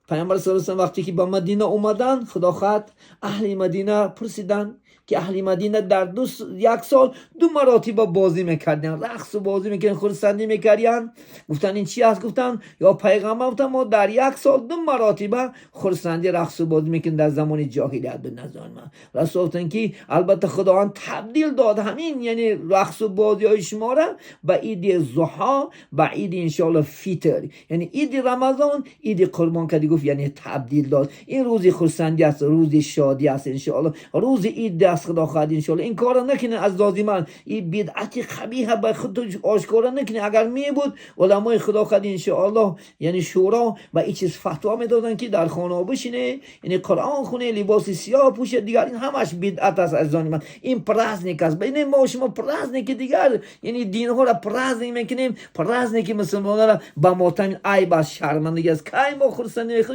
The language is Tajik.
Паёмбар саллаллоҳу алайҳи васаллам вақте ки ба Мадина омаданд, худо хоҳад, аҳли Мадина пурсиданд, ки аҳли Мадина дар як сол ду маротиба бозӣ мекарданд, рақсу бозӣ мекарданд, хурсандӣ мекарданд. Гуфтанд: «Ин чи аст?» Гуфтанд: «Ё пайғамбар, гуфтанд, мо дар як сол ду маротиба хурсандӣ, рақсу бозӣ мекунем, дар замони ҷоҳилият буд назони ман». Расул гуфтанд, ки албатта Худованд табдил дод ҳамин, яъне рақсу бозиҳои шуморо ба иди зуҳо, ба иди, иншоалло, фитр, яъне иди Рамазон, иди қурбон кардӣ. Гуфт, яъне табдил дод. Ин рӯзи хурсандӣ аст, рӯзи шодӣ аст, иншоалло, рӯзи ид аст, худо хоҳад, иншоалло. Ин корро накунед, аз дози ман, ин бидъати қабиҳа ба худ ошкора накунед. Агар мебуд, уламои, худо хоҳад, иншоалло, яъне шӯро ба ин чиз фатво медоданд, ки дар хонаҳо бишине, яъне Қуръон хуне, либоси сиёҳ пӯшед. Дигар ин ҳамаш бидъат аст, азизони ман. Ин праздник аст байни мо шумо, праздники дигар, яъне динҳоро праздник мекунем, праздники мусулмононро ба мотам. Айб аст, шармандагӣ аст. Кай мо хурсандӣ?